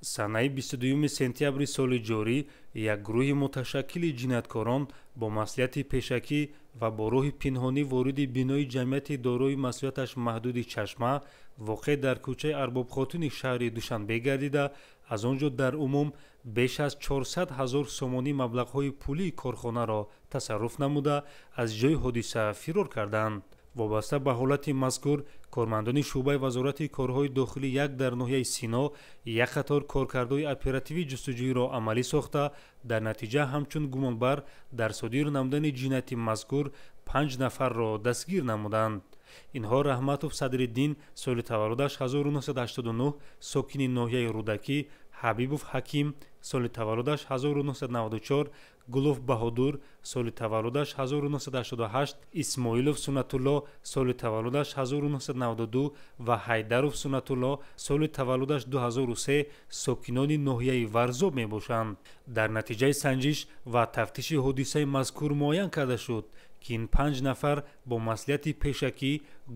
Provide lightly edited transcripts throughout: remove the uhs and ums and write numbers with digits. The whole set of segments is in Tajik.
Санаи 22 сентябри соли ҷорӣ як гурӯҳи муташаккили ҷинояткорон бо маслиҳати пешакӣ ва бо роҳи пинҳонӣ вориди бинои ҷамъияти дорои масъулияташ маҳдуди «Чашма», воқеъ дар кӯчаи Арбобхотуни шаҳри Душанбе гардида, аз он ҷо дар умум беш аз 400 ҳазор сомонӣ маблағҳои пулии корхонаро тасарруф намуда, аз ҷои ҳодиса фирор карданд. Вобаста ба ҳолати мазкур, кормандони шӯъбаи Вазорати корҳои дохилӣ як дар ноҳияи Сино як қатор коркардҳои оперативӣ ҷустуҷӯиро амалӣ сохта, дар натиҷа ҳамчун гумонбар дар содир намудани ҷинояти мазкур панҷ нафарро дастгир намуданд. Инҳо: Раҳматов Садриддин, соли таваллудаш 1989, сокини ноҳияи Рӯдакӣ, Ҳабибов Ҳаким, соли таваллудаш 1994, Гулов Баҳодур, соли таваллудаш 1988, Исмоилов Суннатулло, соли таваллудаш 1992 ва Ҳайдаров Суннатулло, соли таваллудаш 2003, сокинони ноҳияи Варзоб мебошанд. Дар натиҷаи санҷиш ва тафтиши ҳодисаи мазкур муайян карда шуд, ки ин панҷ нафар бо маслиҳати пешакӣ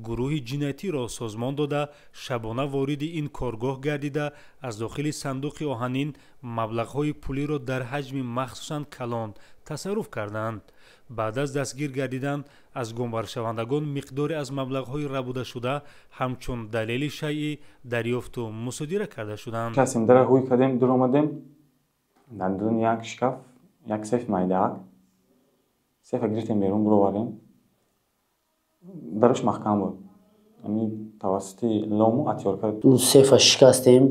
гурӯҳи ҷиноятиро созмон дода, шабона вориди ин коргоҳ гардида, аз дохили сандуқи оҳанин маблағҳои пулиро дар ҳаҷми махсусан калон тасарруф карданд. Баъд аз дастгир гардидан аз гумонбаршавандагон миқдоре аз маблағҳои рабудашуда ҳамчун далели шайъӣ дарёфту мусодира карда шуданд. Касем дара ҳуй кардем, дуромадем, дар дуни як шкаф як сейф майдаак, сейфа гирифтем, берун буровардем, дараш маҳкам буд, ами тавассути лому отвёртка. Сейфа шикастем,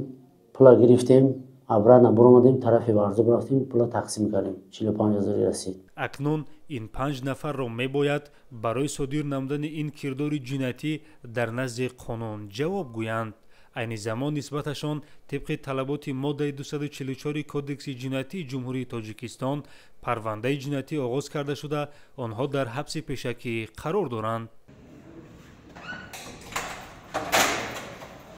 пула гирифтем, обратно буромадем, тарафи Варзоб рафтем, пула тақсим кардем, 45 ҳазори расид. Акнун ин панҷ нафарро мебояд барои содир намудани ин кирдори ҷиноятӣ дар назди қонун ҷавоб гӯянд. Айни замон нисбаташон тибқи талаботи моддаи 244 Кодекси ҷиноятии Ҷумҳурии Тоҷикистон парвандаи ҷиноятӣ оғоз карда шуда, онҳо дар ҳабси пешакӣ қарор доранд.